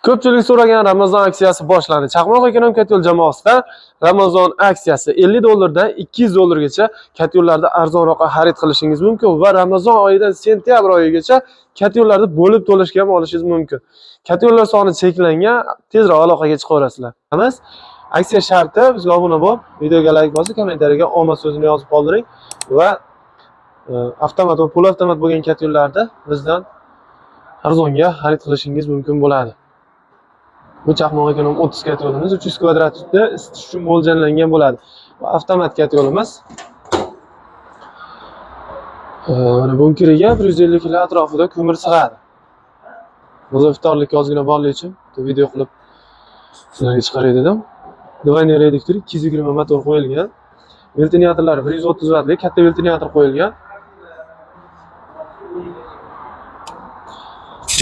Ko'pchilik so'ragan Ramazon aksiyasi boshlandi. Chaqmoq ekonom kotel jamoasida Ramazon aksiyasi 50 dollardan 200 dollargacha kotellarda arzonroqqa xarid qilishingiz mumkin va Ramazon oyidan sentyabr oyigacha kotellarda bo'lib to'lashga ham olishingiz mumkin. Kotellar soni cheklangan, tezroq aloqaga chiqaverasizlar. Aksiya sharti bizga obuna bo'lib, videoga like bosib, kommentariyaga omad so'zini yozib qoldiring va avtomat va pul avtomat bo'lgan kotellarda bizdan arzonga xarid qilishingiz mumkin bo'ladi. Bu Chaqmoq ekonom 30 kotelimiz 300 kvadratda isitish uchun mo'ljallangan bo'ladi. Bu avtomat kotelimiz. Mana bunkeriga 150 kilo atrofida ko'mir sig'adi. Biz iftorlikka ozgina borlik uchun video qilib sizlarga chiqaray dedim. Двойной reduktor 220 motor qo'yilgan. Ventilyatorlar 130 vattli katta ventilyator qo'yilgan.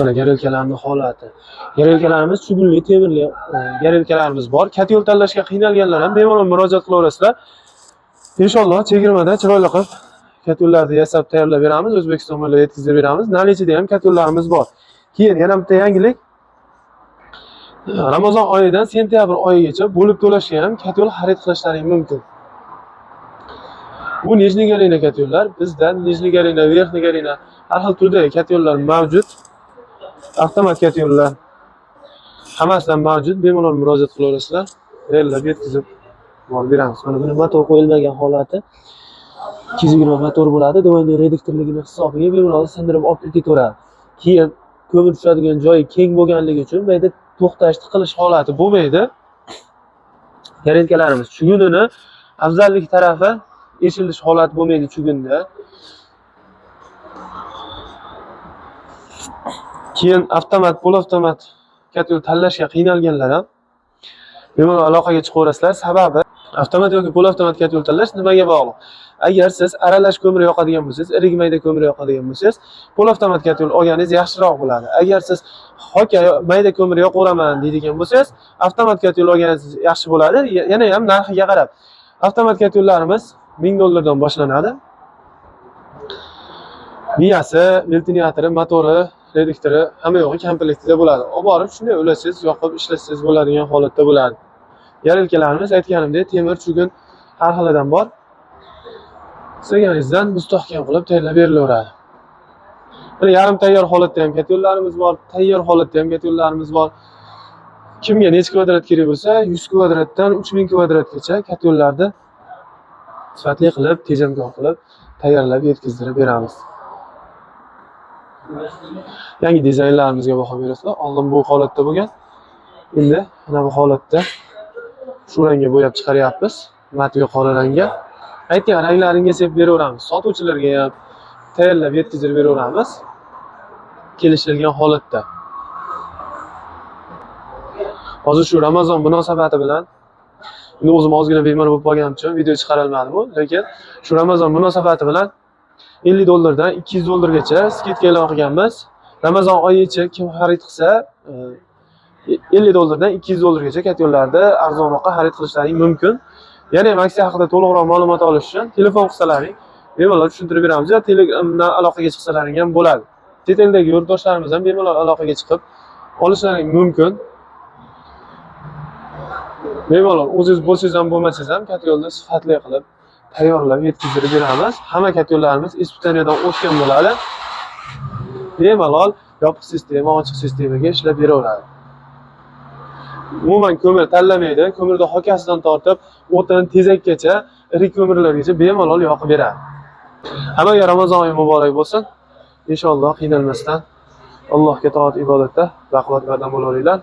Mana gorelkalarning holati. Gorelkalarimiz chugunli, temirli gorelkalarimiz bor. Kotel tanlashga qiynalganlar ham bemalol murojaat qilaverasizlar. Inshaalloh chegirmada chiroyli qilib kotellarni yasab tayyorlab beramiz, O'zbekiston bo'ylab yetkazib beramiz. Nalichida ham kotellarimiz bor. Keyin yana bitta yangilik. Ramazon oyidan sentyabr oyigacha bo'lib to'lashga ham kotel xarid qilishlaring mumkin. Bu Nijniy Galina kotellar. Bizda Nijniy Galina, Verxniy Galina har xil turdagi kotellar mavjud. Avtomat kotellar hammasidan mavjud. Bemalol murojaat qilaverasizlar. Tayyorlab yetkazib borib beramiz. Mana buni motor qo'yilmagan holati 220 motor bo'ladi. Двойной reduktorligini hisobiga bemalol sindirib olib kirib ketaveradi. Keyin ko'mir tushadigan joyi keng bo'lganligi uchun bu yerda to'xtash, tiqilish holati bo'lmaydi. Gorelkalarimiz chugunini afzallik tarafi eshilish holati bo'lmaydi chugunda. Keyin avtomat, pul avtomat kotel tanlashga qiynalganlar ham bemalol aloqaga chiqaverasizlar. Sababi avtomat yoki pul avtomat kotel tanlash nimaga bog'liq? Agar siz aralash ko'mir yoqadigan bo'lsangiz, irig mayda ko'mir yoqadigan bo'lsangiz, pul avtomat kotel olganingiz yaxshiroq bo'ladi. Agar siz xoka mayda ko'mir yoqaveraman deydigan bo'lsangiz, avtomat kotel olganingiz yaxshi bo'ladi. Yana ham narxiga qarab. Avtomat kotellarimiz 1000 dollardan boshlanadi. Miyasi, ventilyatori, motori, reduktori hamma yo'g'i komplektida bo'ladi. Olib borib shunday ulasangiz, yoqib ishlatsangiz bo'ladigan holatda bo'ladi. Yarelkalarimiz aytganimdek temir, chugun har xilidan bor. Istaganingizdan mustahkam qilib tayyorlab berilaveradi. Mana yarim tayyor holatda ham kotellarimiz bor, tayyor holatda ham kotellarimiz bor. Kimga necha kvadrat kerak bo'lsa, 100 kvadratdan 3000 kvadratgacha kotellarni sifatli qilib, tejamkor qilib tayyorlab yetkazdirib beramiz. Yangi dizaynlarimizga baho berasizlar. Oldin bu holatda bo'lgan. Endi mana bu holatda shu rangga bo'yab chiqaryapmiz. Matga qora rangga. Aytgan ranglaringga sepib beraveramiz. Sotuvchilarga ham tayyorlab yetkazib beraveramiz. Kelishilgan holatda. Hozir shu Ramazon munosabati bilan endi o'zim ozgina bemor bo'lib qolganim uchun video chiqara olmadim, lekin shu Ramazon munosabati bilan 50 dollardan 200 dollargacha skidka e'lon qilganmiz. Ramazon oyi ichi kim xarid qilsa 50 dollardan 200 dollargacha kotellarda arzonroqqa xarid qilishlaring mumkin. Yana ham aksiya haqida to'liqroq ma'lumot olish uchun telefon qilsalaring bemalol tushuntirib beramiz yo Telegramdan aloqaga chiqsalaring ham bo'ladi. Chet eldagi yurtdoshlarimiz ham bemalol aloqaga chiqib olishlaring mumkin. Bemalol o'zingiz bo'lsangiz ham bo'lmasangiz ham kotelni sifatli qilib tayyorlab yetkazib beramiz. Hamma kotellarimiz ispitaniyadan o'tgan bo'ladi. Bemalol yopiq sistema, ochiq sistemaga ishlab beraveradi. Umuman ko'mir tanlamaydi. Ko'mirda xokasidan tortib, o'tin, tezakkacha, irik ko'mirlargacha bemalol yoqib beradi. Hammaga Ramazon oyi muborak bo'lsin. Inshaalloh qiynalmasdan Allohga toat ibodatda baquvvat qadam bo'laveringlar.